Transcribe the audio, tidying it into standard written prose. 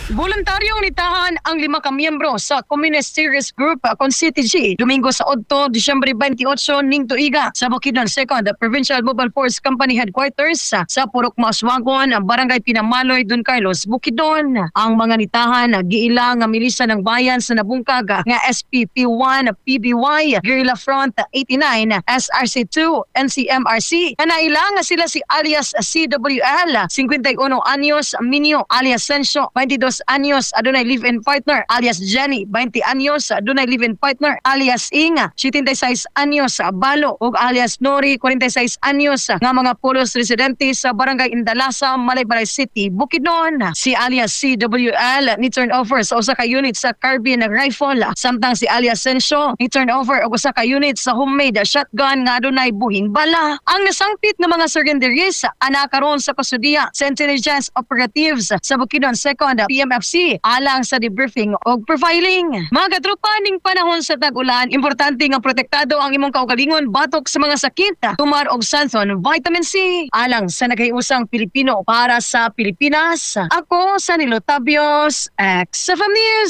Voluntaryong nitahan ang lima ka miyembro sa Communist Terrorist Group kon CTG Domingo sa 8, Disyembre 28 ning tuiga sa Bukidnon 2nd Provincial Mobile Force Company Headquarters sa Purok Mauswagon, Barangay Pinamaloy, Don Carlos, Bukidnon. Ang mga nitahan giila nga milisa ng bayan sa nabungkag nga SPP1, PBY, Guerrilla Front 89, SRC2, NCMRC nga naila nga sila si alias CWL, 51 anyos, Minyo, alias Senso, 22 anyos, adunay live-in partner, alias Jenny, 20 anyos, adunay live-in partner, alias Inga, 76 anyos, Balo, ug alias Nori, 46 anyos, nga mga pulos residente sa Barangay Indalasa, Malaybalay City, Bukidnon. Si alias CWL ni turn over sa usa ka unit sa carbine rifle, samtang si alias Senso ni turn over og usa ka unit sa homemade shotgun nga adunay buhing bala. Ang nasangpit nga mga surrenderees ana karon sa kustudiya sa intelligence operatives sa Bukidnon 2nd PMFC alang sa debriefing og profiling. Mga katropa, ning panahon sa tag-ulan, importante nga protektado ang imong kaugalingon batok sa mga sakit. Tumar og Santhon Vitamin C alang sa naghiusang Pilipino para sa Pilipinas. Ako sa Nilo Tabios, XFM News.